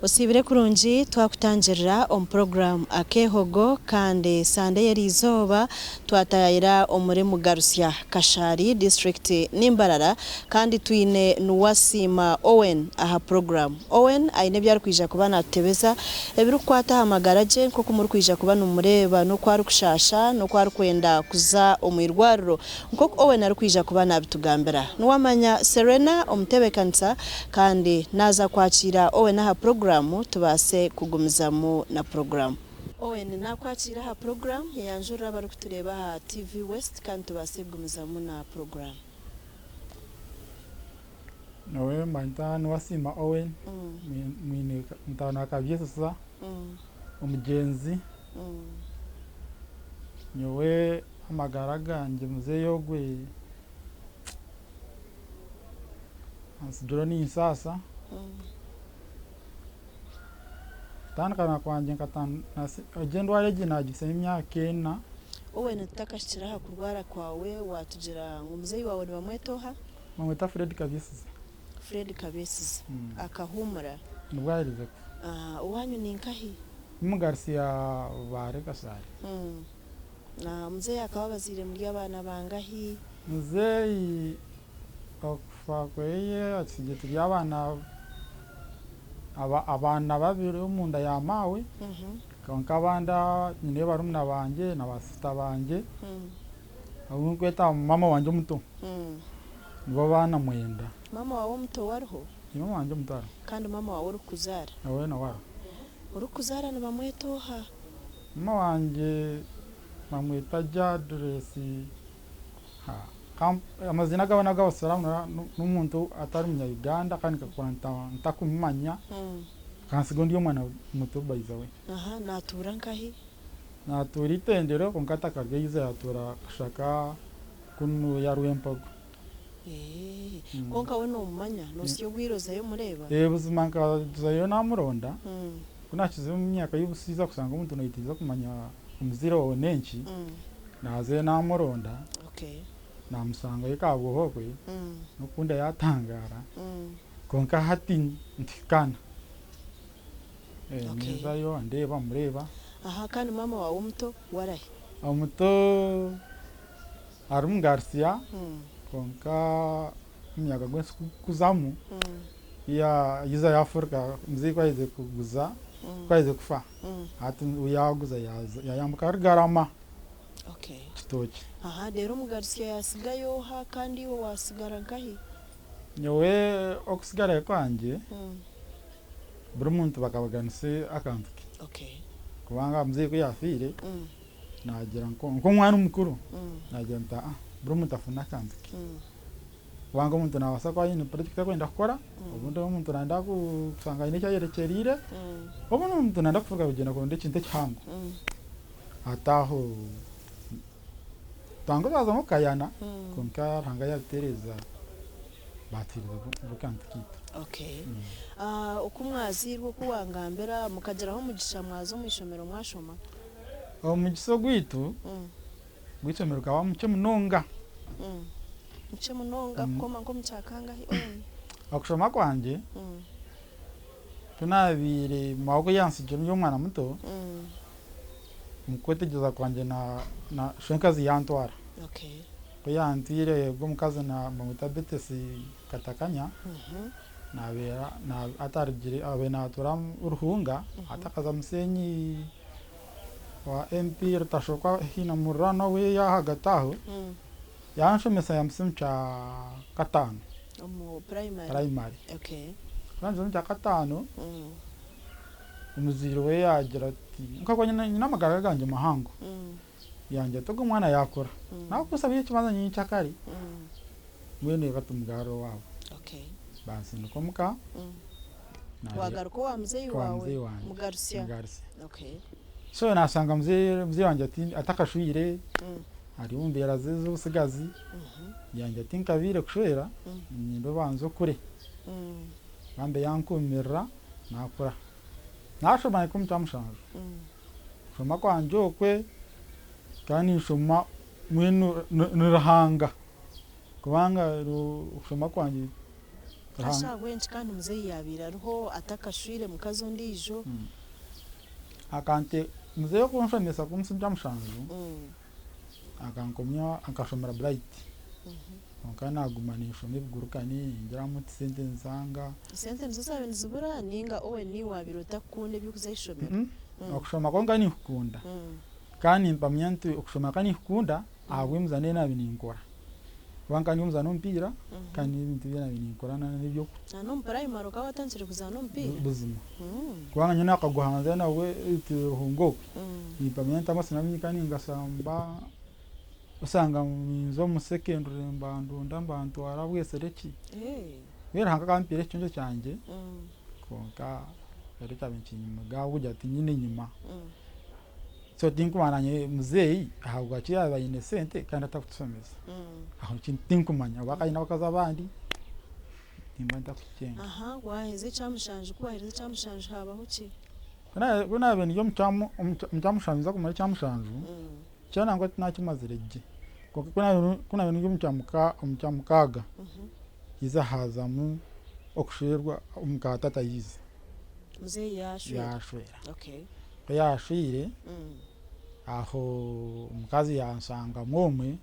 Osiibire kurungi twakutangirira omu puroguraamu Akeehogo kandi Sande y'eriizooba twataayayira omuri Mugarusya, Kashari, disiturikiti ni Mbarara kandi twine Nuwasiima Owen aha puroguraamu. Owen aine ebi arikwija kuba naatutebeza ebirikukwata aha magara gye nk'oku murikwija kuba nimumureeba n'oku arikushaasha n'oku arikwenda kuza omu irwariro Nk'oku Owen arikwija kuba naabitugambira. Niwamanya Serena omutebeekanisa kandi naaza kwakiira Owen aha puroguraamu tubaase kugumizamu na puroguraamu. Owen, Naakwakiira aha puroguraamu, yeyanjurire abarikutureeba aha TV West kandi tubaase kugumizamu na puroguraamu. Nyowe mbanyeta Niwasiima Owen, mwine mutaano wa Kabyesesa, omugyenzi. Nyowe amagara gangye muzeeyi ogwe antsigireho ninsaasa. Kutandika kwangye egi endwara egi naagihitsya emyaka ena. Owen tutakahikire aha kurwara kwawe waatugira ngu muzeeyi waawe nibamweta oha? Nibamweta Fred Kabyesiza. Fred Kabyesiza. Akahuumura? Nibwo aherize kufa. Owaanyu ni nkahi? Omugarisi ya Rubare Kashari. Na muzeeyi akaba abazaire muri abaana bangahi? Muzeeyi okufa kweye atutsigire turi abaana abaana babiri omunda ya maawe kwonka abandi nyineyo barumuna bangye na ba sisita bangye abu ndikweta maama wangye omuto nibo baana mwenda. Maama waawe omuto we ariho? Maama wangye omuto ariho. Kandi maama waawe orikukuzaara? Nawe nawe ariho. Orikukuzaara nibamweta oha? Maama wangye bamweta Jadresi. Amaziina agabo n'ag'abasiraamu n'omuntu atari munya Uganda kandi nkakura ntakumumanya akantsiga ndi omwana muto by the way. Aha, naatuura nkahi? Naatuura Itendero kwonka atakarugaize yaatuura Kashaka kunu ya Rwempogo. Eeh, kwonka we noomumanya? Noosya obwire ozayo omureeba? Eeh buzima nkazayo naamuronda, ku naakize omu myaka y'obusiiza kushanga omuntu naikiriza kumanya omuzaire waawe n'enki, naazayo naamuronda, naamushangayo Kabwohokwe, n'okukunda yaatangaara, kwonka hati nituhikaana. Ninzayo andeeba mureeba. Aha kandi maama waawe omuto we arahi? Omuto Harimu Garcia kwonka omuyaga gw'ensi ku gukuzamu yaiza yafuruka muzeeyi ku yaaherize kuguza ku yaaherize kufa hati we yaaguza yaayambuka Rugarama Kitookye. Aha reero omugarcia yaatsigayo oha kandi iwe waatsigara nkahi? Nyowe okutsigarayo kwangye buri muntu bakabaganisa akantu ke kubanga muzeeyi ku yaafiire Naagira nk'omwana omukuru, naagira nti aa buri muntu afune akantu ke. Kubanga omuntu naabaasa kuba aine purojekiti ei arikwenda kukora, obundi omuntu nayenda kushanga haine eki ayerekyereire, obundi omuntu nayenda kufuruka kugyenda kuronda ekintu ekihango. Hati aho twanga twazamu kukayana kwonka Ruhanga yabitereeza baatuheereza buri kantu kaitu. Okay. Oku mwazairwe oku wangambira mukagiraho omugisha mwaza omu ishomero mwashoma? Omugisa ogwaitu gw'eishomero gukaba mukye munonga. Mukye munonga kukoma nk'omu kya kangahi? Okushoma kwangye ku naabaire maawe ku yaantsigire ndi omwana muto, omu kwetegyereza kwangye shwenkazi yantwara. Ku yantwire ogwo omukazi nibamweta Betesi Katakanya, Naabeera atarugire abaire naatuura Ruhunga hati akaza Musenyi owa MP Rutashokwa haine omuriraanwa we ahagati aho yanshomesa yampitsya omu kya kataano Omu primary? Primary. Ku yaampitsya omu kya kataano omuzaire we yaagira ati nkaba nyine amagara gangye mahango yangira ati ogu omwana yaakura naakushaba ekibanza nyenkyakare. Mbwenu reka tumugarure owaabo. Bansindika omuka. Wagaruka owa muzeeyi waawe Mugarusya. So nashanga muzeeyi wangye atakashweire ari omu mbeera ze z'obutsigazi. Yangye ati nkabaire kushwera niinyenda obanze okure. Bambe yankuumirira nakura. Nashoma nahika omu kyamushanju. Kushoma kwangye okwe nkaba ninshoma mbwenu ni Ruhanga. Kubanga okushoma kwangye Kasi ahabw'enki kandi muzeeyi yaabaire ariho atakashwire mukazi ondiijo? Akante muzeeyi okunshomesa kunsinja mushanju akankomya akashomera Bright kwonka naguma ninshoma ebigurukani ningiramu sente nzanga. Esente nizo zaabaire nizibura ninga Owen niiwe waabaire otakukunda eby'okuza aha ishomero? Okushoma kwonka ninkukunda kandi nimpamya nti okushoma ka ninkukunda ahabw'emizaano ei naabaire ninkora. Kuba nkaba ndi omuzaani w'omupiira kandi n'ebintu ebi naabaire ninkora n'eby'oku. Na n'omu purayimare okaba watandikire kuzaana omupiira? Buzima. Kubanga nyowe naakaguhanze nabwe Ruhunga okwe, nimpamya nti amasino agu nkaba ningashamba osanga ninza omu secondary mbandunda mbantwara Bwesereki. Mbwenu Ruhanga akampiira ekiconco kyangye kwonka ekyo kyabaire nikinyima ahabw'okugira ngu tinyine enyima. So tinkumanya nanye muzeeyi ahabwaki yaaba aine sente kandi atakutushomesa. Aho tinkumanya oba akaba aine abakazi abandi nimba ntakukyenga. Aha waaheza ekyamushanju ku waaherize ekyamushanju haabaho ki? Ku naabaire ndi omu kyamushanju nza kumara ekyamushanju, kyo nangwa tinakimazire gye. Kwonka ku naabaire ndi omu kyamukaaga, haiza haazamu okushwerwa muka tata yaiza. Muzeeyi yaashwera. Yaashwera. Ku yaashweire, aho omukazi yanshangamu omwe,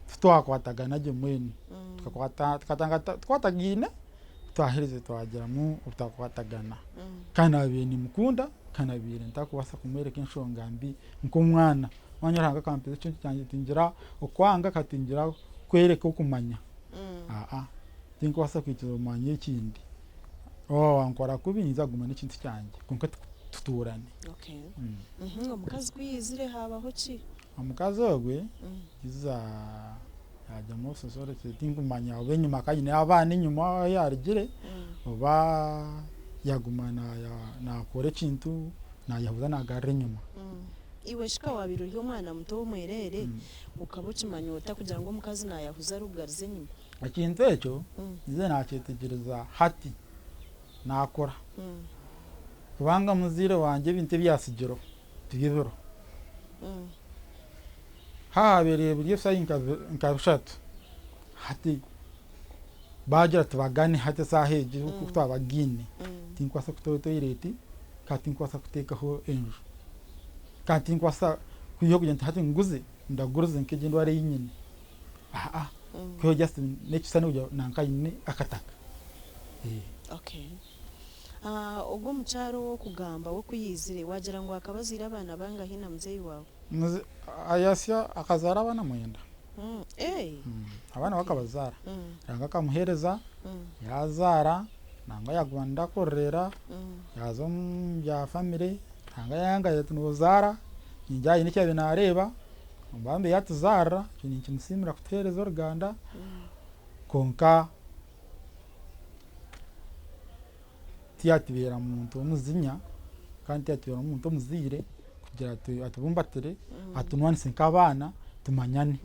titwakwatagana gye mbwenu, tukatandika tukwatagaine, twaherize twagiramu obutakwatagana. Kandi naabaire nimukunda, kandi naabaire ntarikubaasa kumworeka enshonga mbi nk'omwana. Omwana Ruhanga akampa ekintu kyangye tingira okwanga kandi tingira kworeka okumanya. Tinkubaasa kwikiriza omanya ekindi. Waaba wankora kubi ninza kuguma n'ekintu kyangye kwonka tutuurane. Okay. Omukazi ku yaizire haabaho ki? Omukazi ogwe yaiza yaagyamu obusosorokye tinkumanya oba enyima akaba aine abaana enyima ahu yaarugire oba yaaguma naakora ekintu naayehuza naagarura enyima. Iwe shi ka waabaire ori omwana muto w'omwereere, okaba okimanya ota kugira ngu omukazi naayahuza arikugariza enyima? Ekintu ekyo nze nakyetegyereza hati nakura kubanga muzaire wangye ebintu ebi yatsigireho tibyo biriho. Hahabaire biri eshaaha nka bishatu hati baagira tubagane hati eshaaha egi oku twabagaine tinkubaasa kuta toyireti kandi tinkubaasa kuteekaho enju kandi tinkubaasa kwihaho kugira nti hati nguze ndagurize nk'egi endwara ei nyine. Aa kwihaho just n'ekishushani kugira ngu nanka aine akataka. Okay. Ogwo omukyara ow'okugamba we ku yaizire, waagira ngu akaba azaire abaana bangahi na muzeeyi waawe? Ayasya akazaara abaana mwenda. Abaana be akabazaara. Ruhanga akamuheereza, yaazaara, nangwa yaaguma ndakurera, yaaza omu bya famire, Ruhanga yayanga ati noozaara, ningira haine eki yaabaire naareeba. Bambi yatuzaarira ekyo ninkimusiimira kutuheereza oruganda kwonka tiyatubeera muntu w'omuzinya kandi tiyatubeera muntu omuzaire kugira atubumbatire atunwanise nk'abaana tumanyane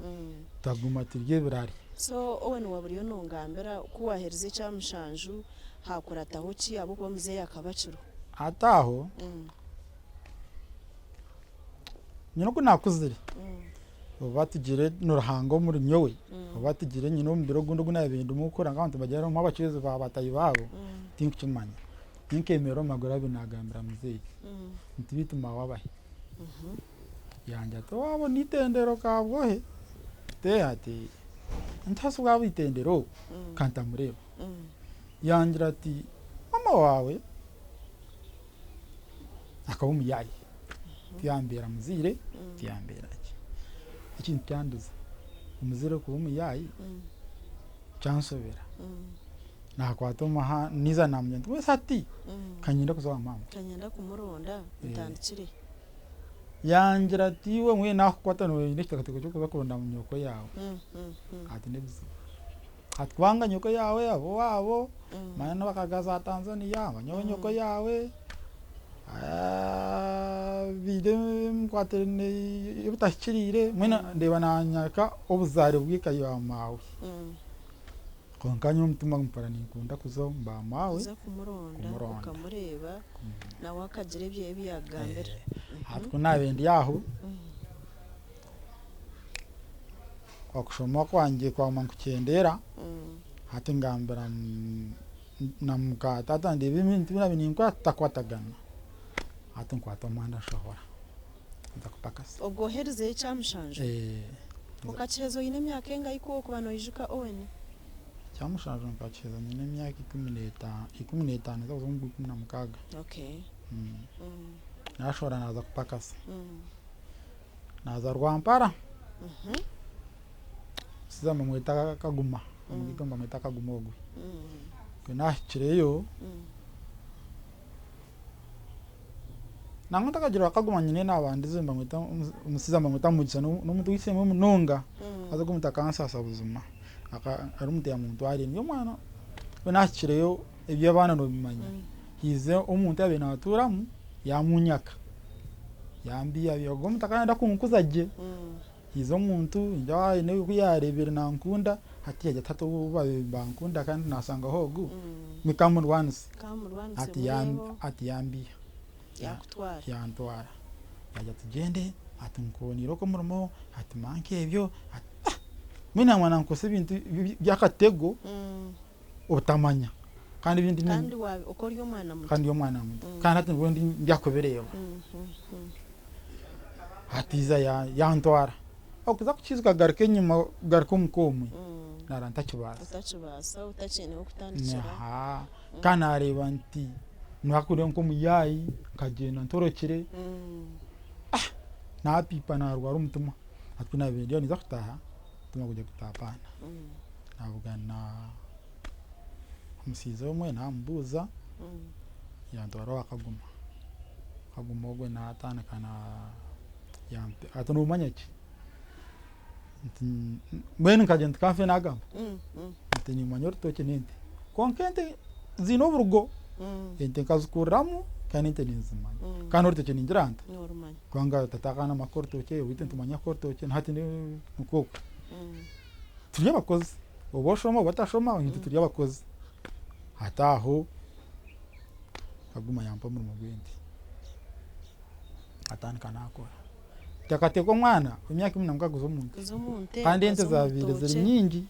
twaguma turi ebirari. So Owen waaba oriyo nongambira ku waaherize ekya mushanju haakurataho ki ahabw'okuba muzeeyi akaba akiriho? Hati aho. Nyine oku naakuzire, oba tugire ni Ruhanga omuri nyowe, oba tugire nyine omubiri ogundi ogu naabaire ndimu kukora nk'abantu nibagira ngu abacwezi ba bataahi baabo, tinkukimanya. Ninkeemerera omu maguru abiri naagambira muzeeyi nti beitu maawe abahe? Yangira ati owaabo n'eitendero Kabwohe. Ati nti hati bwaba eitendero ka ntamureeba. Yangira ati maama waawe akaba omuyaayi tiyambeera muzaire tiyambeera ki. Ekintu kyanduza omuzaire kuba omuyaayi kyanshobera. Nakwata omuhanda naiza namugira nti mbwenu hati kanyende kuza owa maama. Kanyenda kumuronda ntandikire. Yangira ati iwe mbwenu nakukwata noyenda ekiteekateeko ky'okuza kuronda nyoko yaawe ati n'ebizibu. Ati kubanga nyoko yaawe ab'owaabo manya nibakaruga za Tanzania manya ou nyoko yaawe baine emikwatiraine y'obutahikiriire mbwenu ndeeba nanyereka obuzaare bw'eka ya maawe. Kwonka nyowe omutima mpurira ninkunda kuza omu ba maawe Kuza kumuronda kumuronda. okamureeba nawe akagira ebi yakugambira. Hati ku naabaire ndi aho, Okushoma kwangye kwaguma nikukyendeera. Hati ngambira na muka taata ndeeba ebintu ebi naabaire ninkora tutakwatagana. Hati nkwata omuhanda nshohora nza kupakasa. Obwo oherizeyo ekyamushanju? Okakiheza oine emyaka engahi ku orikuba noijuka Owen? Ekyamushanju nkakiheza nyine emyaka 15 nza kuza omu gwa 16. Naashohora naaza kupakasa. Naaza Rwampara. Omushaija nibamweta Kaguma, omugaiga nibamweta Kaguma ogwe. Ku naahikireyo, nangwa ntakagiire Kaguma nyine naabandize nibamweta omushaija nibamweta Mugisha n'omuntu w'eisheemwe munonga haza ogwo omuntu akansaasa buzima ari omuntu yaamuntwariire ndi omwana. Ku naahikireyo eby'abaana noobimanya, haija omuntu yaabaire naatuuramu yaamunyaka yambiihabiiha ogwo omuntu akaba naayenda kunkuza gye. Haija omuntu ningira haine oku yaareebire nankunda hati yaagira ati hati obu baabaire nibankunda kandi naashangaho ogu nikamurwanise hati yambiiha yantwara yaagira tugyende ati nkuboneire oku omurimo ati manya nk'ebyo mbwenu naamara nankozesa ebintu by'akatego obutamanya kandi ebindi kandi ndi omwana muto kandi hati nibwo ndi aha kubireeba. Hati haija yantwara, okuza kukiijuka kugaruka enyima kugaruka omuka omwe naara ntakibaasa. Kandi naareeba nti naakuriire nk'omuyaayi nkagyenda ntorokire, naapiipa naarwara omutima. Hati ku naabaire ndiyo ninza kutaaha, omutima gugye gutapaana. Naabugana omushaija omwe naamubuuza yantwara owa Kaguma. Kaguma ogwe naatandika ati noomanya ki? Nti mbwenu nkagira nti ka nfe naagamba nti niimanya orutookye n'ente kwonka ente ziine oburugo, ente nkazikuriramu kandi ente ninzimanya kandi orutookye ningira nta kubanga tata akaba naamanya kukora orutookye owaitu nitumanya kukora orutookye na hati nikwo okwo. Turi abakozi oba oshoma oba otashoma itwe turi abakozi. Hati aho Kaguma yampa omurimo gw'ente natandika nakora. Teekateeka omwana w'emyaka 16 kuza omu nte kandi ente zaabaire ziri nyingi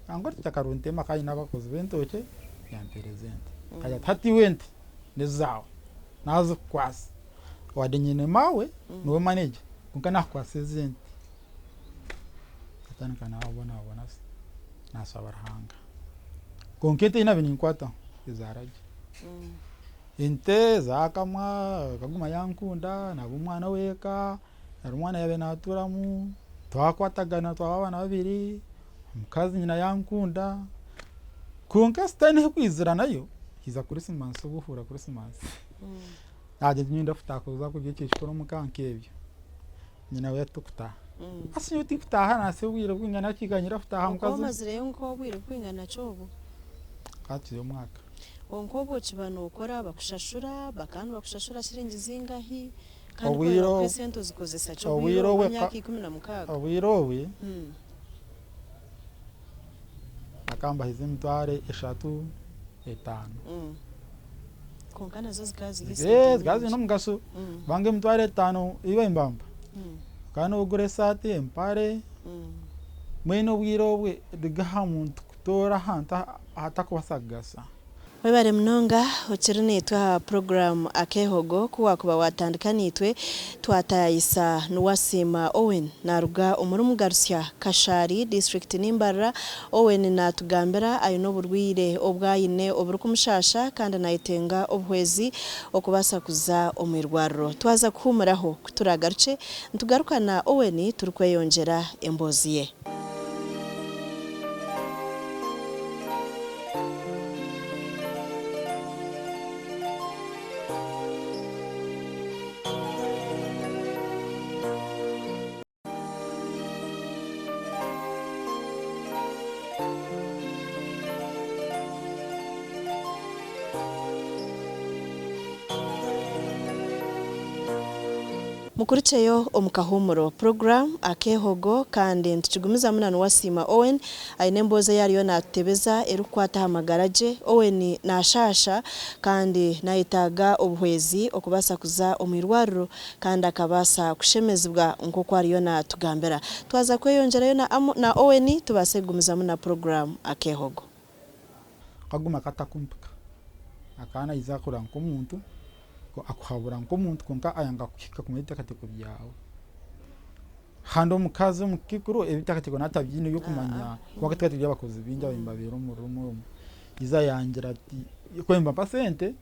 nangwa orutookye akarunteema akaba aine abakozi b'entookye yampeereza ente. Akagira ati hati iwe ente n'ezaawe naazikukwasa wadde nyine maawe niwe manager kwonka naakukwasa ezi ente. Natandika nabonabona nashaba Ruhanga. Kwonka ente ei naabaire ninkwataho ezaara gye. Ente zaakamwa ekaguma yankunda naaba omwana w'eka, hariho omwana yaabaire naatuuramu, twakwatagana twaba abaana babiri, omukazi nyina yankunda, kwonka sitaane ahu erikwizira nayo, haija kurisimaasi obuhuura kurisimaasi, naagira nti nyowe ndakutaaha kuza kurya ekyekikoro omuka nk'ebyo. Nyina we ati tokutaaha. Asi nyowe tinkutaaha nasi obwire bwingana ki kanyira kutaaha Okaba mukazi. omazireyo nk'obwire bwingana ki obwo? Hakiriho omwaka. Kwonka obwo okiba nokora bakushashura, bakaba nibakushashura shiringi zingahi? Kandi ku Obwire bakuha obu esente ozikozesa ki obwire obwire obwo obwe emyaka 16? Obwire obwe bakaba nibahiza 3000, 5000. Kwonka nazo zikaba ziri esente Zikaba ziine nyingi. omugasho kubanga 5000 ei bambamba okaba nogura esaati, empare, mbwenu obwire obwe riga aha muntu kutoora ahantu ahatakubaasa kugasa. Webare munonga okiri naitwe aha puroguraamu Akeehogo. Ku waakuba waatandika naitwe, twataayisa Nuwasiima Owen naaruga omuri Mugarusya, Kashari, disiturikiti ni Mbarara. Owen naatugambira aine oburwaire obu aine oburikumushaasha kandi naayetenga obuhwezi okubaasa kuza omu irwariro. Twaza kuhuumuraho, ku turaagarukye nitugaruka na Owen turikweyongyera emboozi ye. Mukurukyeyo omu kahuumuro. Puroguraamu Akeehogo kandi nitukigumizamu na Nuwasiima Owen aine emboozi ei ariyo naatutebeza erikukwata aha magara gye. Owen naashaasha kandi naayetaaga obuhwezi okubaasa kuza omu irwariro kandi akabaasa kushemezibwa nk'oku ariyo naatugambira. Twaza kweyongyerayo na Owen tubaase kugumizamu na puroguraamu Akeehogo. Kaguma katakumpika. Akaba naija kureba nk'omuntu, akuhabura nk'omuntu kwonka ayanga kuhika kumanya ebiteekateeko byawe. Kandi omukazi omukaikuru ebiteekateeko naaba atabiine by'okumanya ahabw'okuba twaba turi abakozi baingi ababaire nibabeera omu ruumu omwo. Haza yangira ati ku mbampa sente,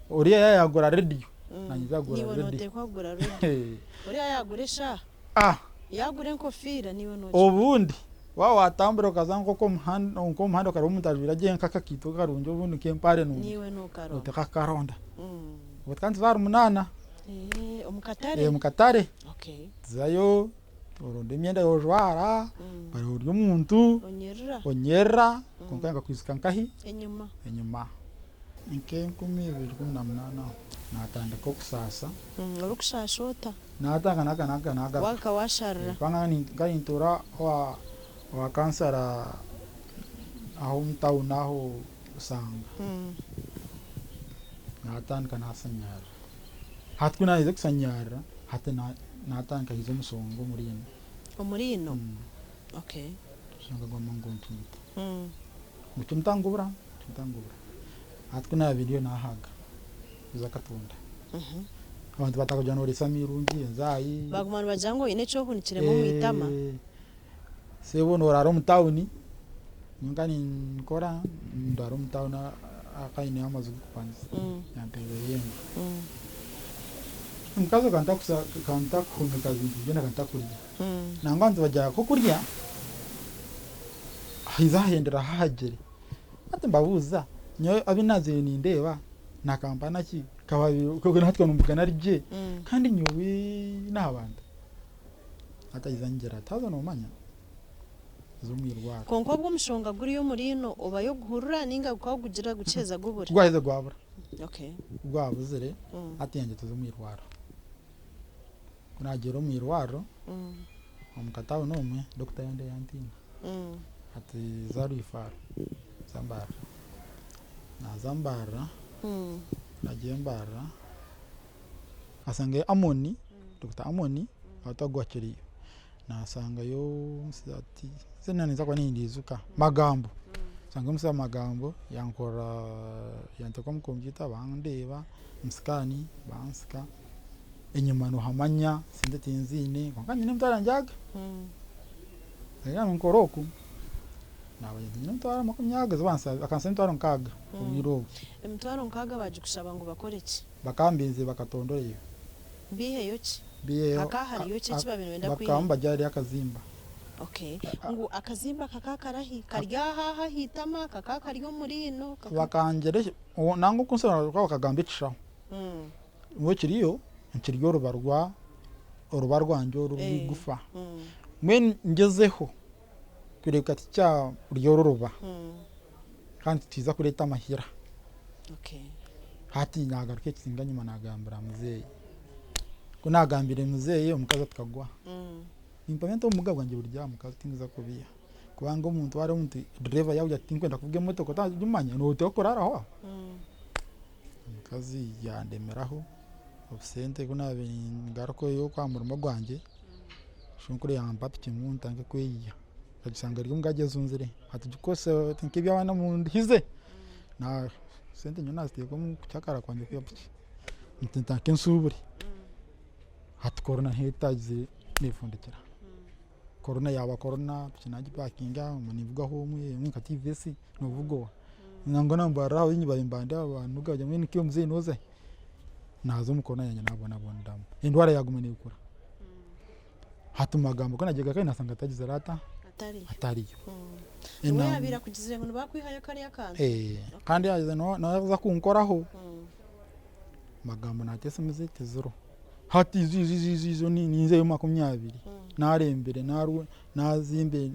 oriya yaaba yaagura rediyo, naanye nza kugura Naiwe rediyo. nooteekwa kugura rediyo. Oriya yaagura eshaaha, yaagura enkofiira naiwe noogigura. Obundi waaba waatambura okaza nk'omu muhanda okareeba omuntu ajwaire gye nk'akakaito karungi obundi nk'empare nungi, Naiwe nookaronda. nooteekwa kukaronda. Obwo tukaba nituza ahari munaana. Omu katare? Omu katare. Okay. Tuzayo oronda emyenda yojwara, oba ori omuntu, Onyerera. onyerera kwonka yanga kwijuka nkahi? Enyima. Enyima. Nk'enkumi ibiri 18 aho natandika okusaasa. Orikushaasha ota? Natandika naga naga nagaruka. Wagaruka washarira. Kubanga nkaba nintuura owa kansara aho omu tawuni aho Busanga. Natandika nasanyarira. Hati ku naaherize kusanyarira, hati naatandika haija omushonga omuri ino. Omuri ino? Okay. Omushonga gwama ngu ncumita. Ngu cumita ngubura, cumita ngubura. Hati ku naabaire ndiyo naahaga, haija akatunda. Abantu baatandika kugira ngu nooreetsa ameirungi, enzaayi. Baaguma nibagira ngu oine eki ohunikiremu omu itama. Sebo noraara omu tawuni, nyowe nkaba ninkora ndaara omu tawuni ahaka haineyo amaju g'okupangisa yampeererayo enju. Omukazi akaba ntakuhumeka bintu byona akaba ntakurya. Nangwa abantu bagira ngu okurya haija hahendera hahagire. Hati mbabuuza nyowe abu naazaire nindeeba na kampana ki hati nimbugana ari gye kandi nyowe n'aha bantu. Hati aija angira ati, haza noomanya, za omu irwariro. Kwonka obwo omushonga guriyo omuri ino obayo oguhurira ninga gukaba gugira gukiheza gubura? Gwaheza gwabura. Okay. Ku gwabuzire, hati yangira tuze omu irwariro. Ku naagiire omu irwariro, omu katawuni omwe, dokita yandeeba yantiina. Ati za rwifaaro, za Mbarara. Naaza Mbarara, ku naagiire Mbarara, Nkasangayo Amoni, Dokita Amoni atagwakiriyo, nasangayo omushaija ati eiziina ninza kuba nindiijuka Magambo, nsangayo omushaija Magambo yankora yanteeka omu kompyuta bandeeba omu sikaani bansika, enyima nohamanya sente tinziine kwonka nyine emitwaro yangye aga, nkora oku naaba nyine emitwaro makumi aga, bakansaba emitwaro 6 obwire obwo. Emitwaro 6 baagikushaba ngu bakore ki? Bakambinze bakatondoreyo. Biiheyo ki? Biiheyo Hakaba hariyo ki eki baabaire nibenda bakaba kwihayo? nibagira hariyo akazimba. Okay. Ngu akazimba kakaba karahi? Kari aha aha itama, kakaba kari omu riino? Kaka. Bakangira nangwa okunsoborora bakagamba ekishaho. Mbwenu kiriyo nikirya oruba rwa oruba rwangye oru rw'eigufa. Mbwenu ngyezeho kureebeka tikyarya oru ruba kandi tikiija kureeta amahira. Okay. Hati nagaruka ekisinga enyima nagambira muzeeyi. Ku nagambire muzeeyi omukazi tukagwa. Nimpamya nti obumuga bwangye buri aha mukazi tinkuza kubiiha. Kubanga omuntu wareeba omuntu dereeva yakugira ati tinkwenda kuvuga emotoka otagimanya noteekwa kuraraho aho. Omukazi yandemeraho obusente ku nabiire ningarukayo aha murimo gwangye, shwenkuru yampa piki ngu ntandike kweyiya. Nkagisanga eri omu gyezunzire ati gikozese ati nk'eby'abaana mundihize. Sente nyowe naziteeka omu kukyakara kwangye kwa piki nti ntandike nshubure. Hati korona ahu etagizire nefundikira. Korona yaaba korona piki nagipakinga nguma ninvugaho omwe emwe nka TVS novuga oha? Nangwa nambarira aho nibandi abanuga bagira mbwenu iwe muzeeyi nozahi? Naza omu korona yangye nabonaboneramu. Endwara yaguma nekura. Hati omu magambo ku nagiire kare nasanga atagizire ata? Atariyo. Niwe yaabaire akugizire ngu nibakwihayo kariya kantu? Kandi yaaza kunkoraho, magambo nateesa emizi tiziriho. Hati izo izo izo ninzeyo 20 narembire nazimbire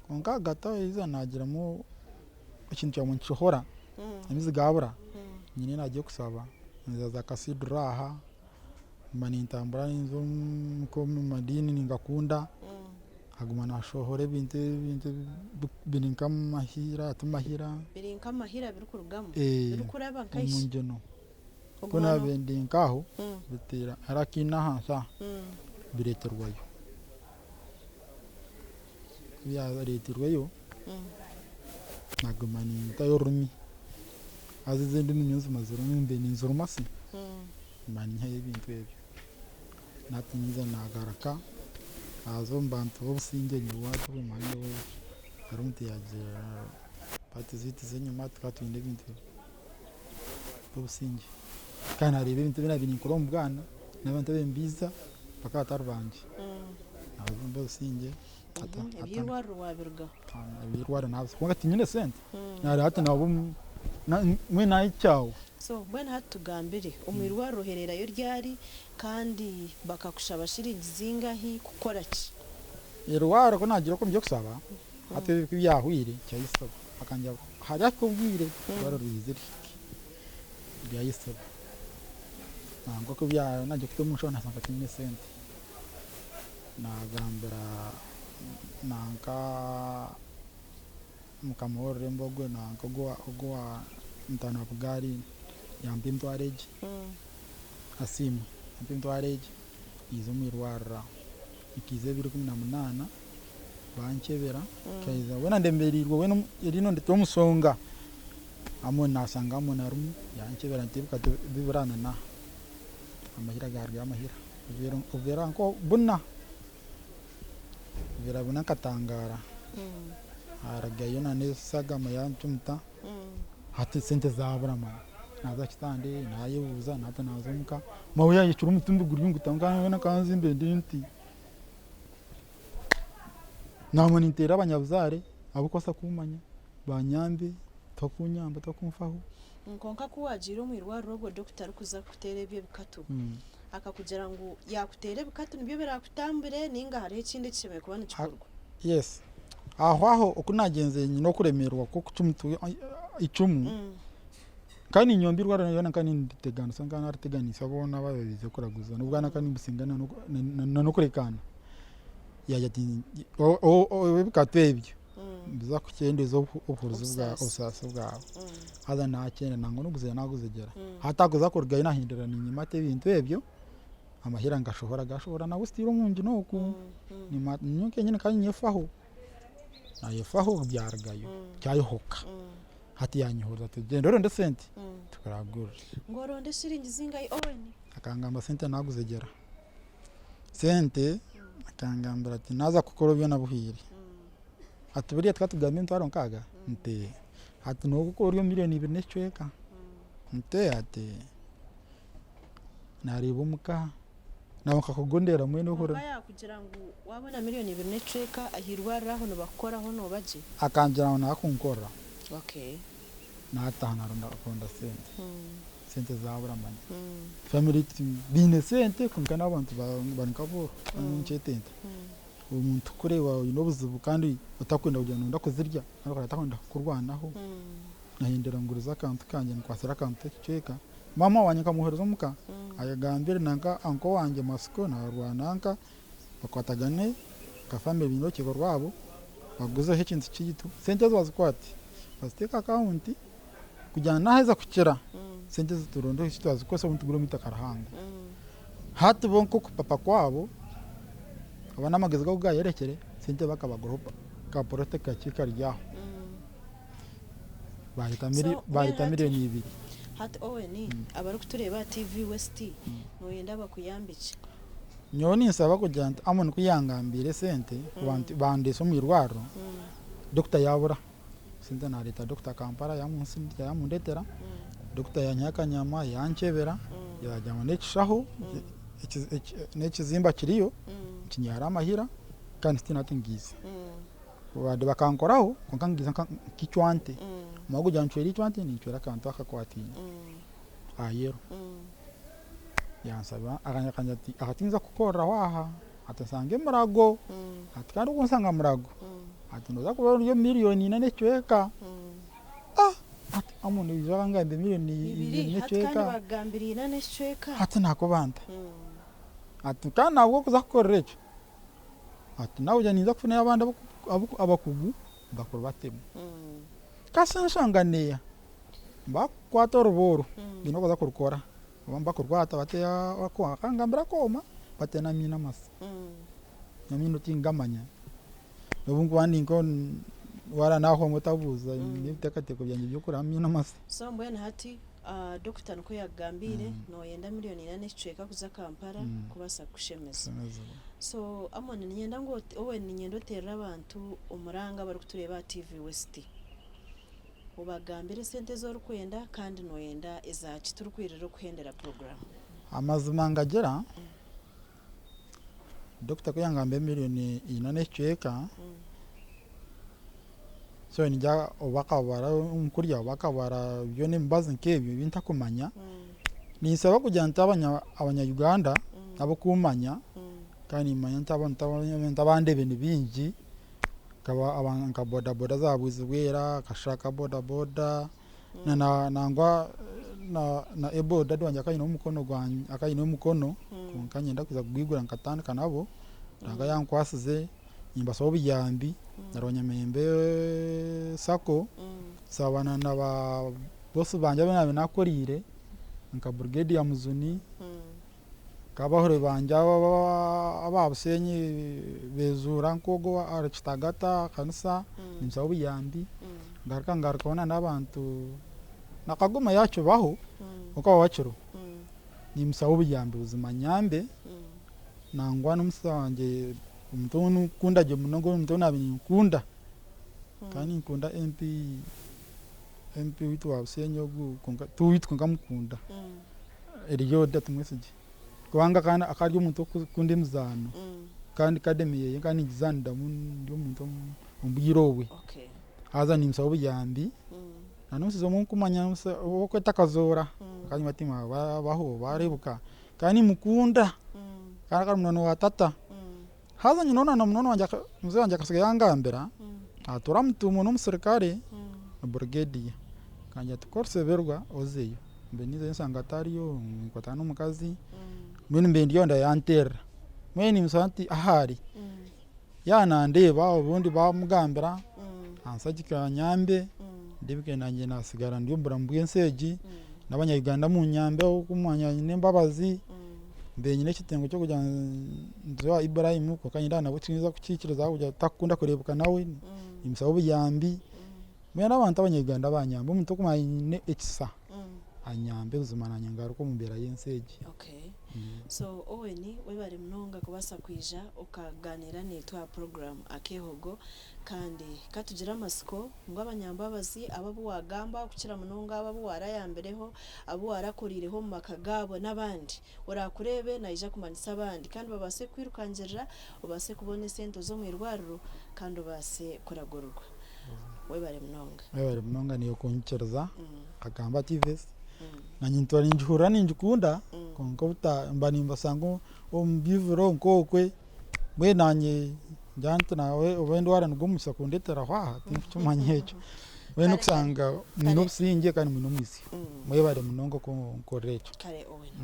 kwonka ahagati aho eiza nagiramu ekintu kyaguma nikihora emizi gabura nyine nagiye kushaba nza za kasidro aha nguma nintambura ninza omu madiini ningakunda haguma nihashohora ebintu ebintu biri nk'amahira ti mahira. Biri nk'amahira birikurugamu? Birikuraba nkaihi? Omu ngyeno. Ku naabaire ndi nk'aho biteera hariho akaina ahansi aha bireeterwayo. Ku byareetirweyo naguma nintayo orurimi. Haza ezi endimi nyowe nzimazire mbe ninziruma si mba ninyihayo ebintu ebyo. Nahati ninza nagaruka naaza omu bantu b'obusingye nyowe hati omanye nyowe hariho omuntu yaagira paati zaitu z'enyima tukaba twine ebintu by'obusingye. Kandi naareeba ebintu ebi naabaire ninkora omu bwana n'abantu abu mbiiza bakaba batari bangye. Naaza omu b'obusingye. Eby'eirwariro waabirugaho? Eby'eirwariro naabirugaho kwonka tinyine sente. Naareeba hati naaba mbwenu naahikya aho. So mbwenu hati tugambire, omu irwariro ohereerayo ryari kandi bakakushaba shiringi zingahi kukora ki? Eirwariro ku naagiire oku ngiye kushaba, hati ebi ku byahweire kyayitsibwa. Bakangira ngu hariho obwire eirwariro riije rihike, ryayitsibwa. Nangwa ku naagiire kuta omu nshaho naashanga tinyine sente. Naagambira nanka mukama w'orurembo ogwo nanka ogu owa mutaano wa Bugaari yampa emitwaro egi, Asiimwe yampa emitwaro egi naiza omu irwariro nkiiza 2018 bankyebera nkaija weena ndemeriirwe weena eriino ndita omushonga Amon naashanga Amon arimu yankyebera nti ebikatu bibura na n'aha amahira gaarugayo amahira. Obuveera nko buna, obuveera buna nkatangaara, harugayo na n'eshagama yancumita, hati esente zabura manya, naza aha kitanda nayebuuza nahati naza omuka, maawe yayecura omutumbi guri ngu nyowe nkanzimbe ndi nti, naguma ninteerera abanyabuzaare abarikubaasa kumanya banyambe, tibakunyamba tibakunfaho. Kwonka ku waagiire omu irwariro obwo dokita arikuza kukuteera ebyo ebikatu, akakugira ngu yaakuteera ebikatu nibyo biraakutambure nainga hariho ekindi ekishemereire kuba nikikorwa? Yes. Aho aho oku naagyenzire nyine okuremererwa kw'okucumita eicumu, kandi ninyowe irwariro ryona nkaba ninditeganisa nkaba naariteganisa boona abaija kuraguza n'obu nkaba nimbusinga n'okurekaana. Yaagira ati ebikatu ebyo nibiza kukyendeeza obuhurizi obusaasi bwawe. Haza naakyenda nangwa n'okuziha naakuzigira. Hati kuza kurugayo naahindura niinyimata ebintu ebyo, amahira ngashohora gashohora nabwo still omu nju n'oku, nyowe kenyini nkaba ninyefaho, naayefaho byarugayo kyayohoka. Hati yaanyehurira ati gyenda oronde esente tukuragurire. Ngu oronde shiringi zingahi Owen? Akangamba sente naaguzigira. Sente akangambira ati naaza kukora byona bihweire. Ati buriya tukaba tugamba emitwaro nkaaga? Nti ati nooba ori omu miriyoni ibiri n'ekicweka. Nti ati naareeba omuka naaba nkakugondera mbwenu ohurira. Kwonka yaakugira ngu waabona miriyoni ibiri n'ekicweka ah'eirwariro aho nibakukoraho nooba gye? Akangira ngu naakunkorera. Okay. Naataaha naaronda kuronda sente. Sente zaabura manya. Family baine sente kwonka n'abantu bari nk'abooro nikyetenta. Omuntu kukureeba oine obuzibu kandi otakwenda kugira ngu noyenda kuzirya kandi akaba atakwenda kukurwanaho, nahindura ngurize akantu kangye nkwatsire akantu k'ekicweka. Maama wangye nkamwohereza omuka ayegambire nanka uncle wangye Masiko naarwana nka bakwatagane nka family baine orukiiko rwabo baguzeho ekintu kyaitu. Sente ezo bazikwate baziteeke aha akawunti kugira ngu naaheza kukira sente ezo turonde eki twazikozesa obundi tuguremu eitaka rihango. Hati bo nk'okupapa kwabo oba n'amagezi gaabo oku gaayorekire, sente bakabaguraho ka poloti kakye kari aho, bareeta miriyoni ibiri. Hati Owen, abarikutureeba aha TV West, nooyenda bakuyambe ki? Nyowe ninsaba kugira nti Amon ku yangambiire esente bandeese omu irwariro, dokita yaabura. Sente nareeta dokita Kampala yamundeetera, dokita yanyiha akanyama yankyebera yagira ngu n'ekishaho n'ekizimba kiriyo nikinyara amahira kandi still hati ngiize. Bade bakankoraho kwonka ngiize nk'eicwante, omara kugira ngu ncwere eicwante nincwera akantu akakwataine aha yellow. Yansaba akangira ati aha tiyinza kukukoreraho aha. Ati nsange Murago, ati kandi obu nsanga Murago, ati nooza kuba ori omu miriyoni ina n'ekicweka. Ah! Ati omuntu oija akangambira miriyoni ibiri n'ekicweka. Ati nakuba nta? Ati kandi nabwo kuza kukorera ekyo, ati nawe ninza kufunayo abandi abakugu bakurubatemu. Kasi enshonga neeha? Bakukwata oruba oru, baine oku baza kurukora. Oba nibakurwata bateera akooma, bakangambira akooma bateera n'amaino amasa. Amaino tingamanya, n'obu nkuba ndi nko Waara naahwamu otabuuza n'ebiteekateeko byangye by'okuramya n'amase. So mbwenu hati doctor nikwo yakugambiire noyenda million ina n'ekicweka kuza Kampala kubaasa kukushemeza. So Amon niinyenda ngu Owen niinyenda oteerere abantu omuranga abarikutureeba aha TV West. Obagambire esente ezi orikwenda kandi noyenda ezaaki turikwirira okuhendera puroguraamu. Amazima ngagira, Dokita ku yangambire million ina n'ekicweka, so ningya oba akabara omu kurya oba akabara byona emibazi nk'ebyo ebi ntakumanya, ninsaba kugira nti abanya Uganda abakumanya kandi nimanya nti abantu abandeebe ni baingi nka boda boda za Bwizibwera, akashusha ka boda boda nangwa na Ebo dadi wangye akaba aine omukono kwonka niinyenda kuza kugwigura nkatandika nabo, Ruhanga yankwasize nimbasaba obuyambi na Rwanyamahembe sacco, nsaba na ba boss bangye abu naabaire naakoriire nka Brigadier Mujuni, nk'abahuri bangye aba Bushenyi beejuura nk'ogwo ahari Kitagata aha kanisa ninsaba obuyambi, ngaruka ngarukaho n'abantu na Kagoma yaakibaho kwonka baba bakiriho, nimusaba obuyambi buzima anyambe nangwa n'omusaija wangye omuntu ou ndikukunda gye munonga omuntu ou naabaire ninkunda kandi ninkunda MP, MP waitu wa Bushenyi ogu kwonka ti owaitu kwonka mukunda. Eliud Tumwesigye kubanga akaba ari omuntu orikukunda emizaano kandi academy ye nkaba ningizaaniramu ndi omuntu omu bwire obwe haza nimusaba obuyambi na n'omushaija omwe ou ndikumanya ou barikweta Kazoora akaba naagira ati baho baareebuka nkaba nimukunda kandi akaba ari munywani wa tata haza nyine na munywani wangye muzeeyi wangye akasiga yangambira atuura Mutuumo n'omusirikare ni brigadier akangira ati ku orishoberwa ozeyo. Mbe ninzayo nshanga atariyo, nkwatana n'omukazi, mbwenu mbe ndi aho yanterera, mbwenu nimushaba nti ahu ari, yaaba nandeeba obundi bamugambira anshagike anyambe, ndebeke nanye nasigara ndi omu buramu bw'ensi egi, n'abanya Uganda munyambe ahabw'okuba nyine embabazi, mbe nyine ekyetengo ky'okugira ngu nze owa Ibrahim kwonka nindeeba nabwe tiyinza kukiikiriza ahabw'okugira takukunda kureebeka nawe, nimusaba obuyambi. Mbwenu abantu abanya Uganda banyambe omuntu okumanya aine ekisa anyambe buzima nanye ngaruke omu mbeera y'ensi egi. Okay. So Owen webare munonga kubaasa kwija okaganiira naitwe aha program Akeehogo kandi katugire amatsiko ngu abanyambabazi abo abu wagamba kukira munonga abo abu warayambireho, abu warakoriireho omu maka gaabo n'abandi orakureebe naija kumanyisa abandi kandi babaase kukwirukangirira obaase kubona esente oze omu irwariro kandi obaase kuragurirwa. Webare munonga. Webare munonga niiwe kunyikiriza nkagamba TVS. Nanye nituura ningihurira ningikunda kwonka obuta mba nimbashanga omu bivuro nk'okwe mbwenu nanye ngira nti nawe oba endwara nigwo omugisha kundeteraho aha tinkukimanya ekyo. Mbwenu okushanga mwine obusingye kandi mwine omwitsyo. Mwebare munonga kunkorera ekyo. Kare Owen.